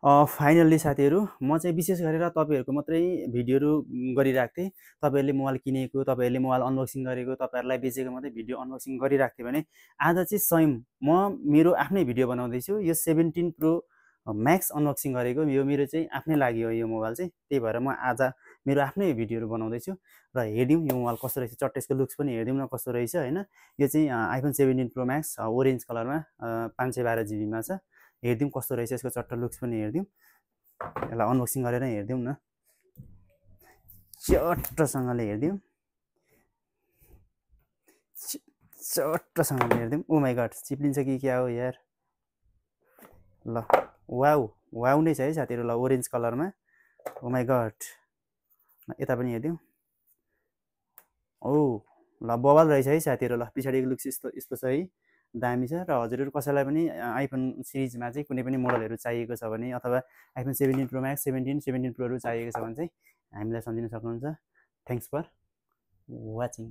Finally साथीहरू म चाहिँ विशेष गरेर तपाईँहरूको मात्रै भिडियोहरू गरिरहेको थिएँ। तपाईँहरूले मोबाइल किनेको, तपाईँहरूले मोबाइल अनबक्सिङ गरेको, तपाईँहरूलाई बेचेको मात्रै भिडियो अनबक्सिङ गरिरहेको थिएँ भने आज चाहिँ स्वयं म मेरो आफ्नै भिडियो बनाउँदैछु। यो 17 प्रो म्याक्स अनबक्सिङ गरेको यो मेरो चाहिँ आफ्नै लागि हो यो मोबाइल चाहिँ। त्यही भएर म आज मेरो आफ्नै भिडियोहरू बनाउँदैछु र हेरिदिउँ यो मोबाइल कस्तो रहेछ, चट्टेसको लुक्स पनि हेरिदिउँ न कस्तो रहेछ होइन। यो चाहिँ आइफोन 17 प्रो म्याक्स ओरेन्ज कलरमा 512 जिबीमा छ। हेरिदिउँ कस्तो रहेछ, यसको चट्ट लुक्स पनि हेरिदिउँ। यसलाई अनबक्सिङ गरेर हेरिदिउँ न, चट्टसँगले हेरिदिउँ, चट्टसँगले हेरिदिउँ। ओ माई गड, चिप्लिन्छ कि क्या हो यार। ल वाउ वाउ नै छ है साथीहरू। ल ओरेन्ज कलरमा, ओ माई गड। यता पनि हेरिदिउँ। ओ ल बवाल रहेछ है साथीहरू। ल पछाडिको लुक्स यस्तो यस्तो छ है, दामी छ। र हजुरहरू कसैलाई पनि आइफोन सिरिजमा चाहिँ कुनै पनि मोडलहरू चाहिएको छ भने अथवा आइफोन 17 प्रो म्याक्स 17 प्रोहरू चाहिएको छ भने चाहिँ हामीलाई सम्झिन सक्नुहुन्छ। Thanks for watching.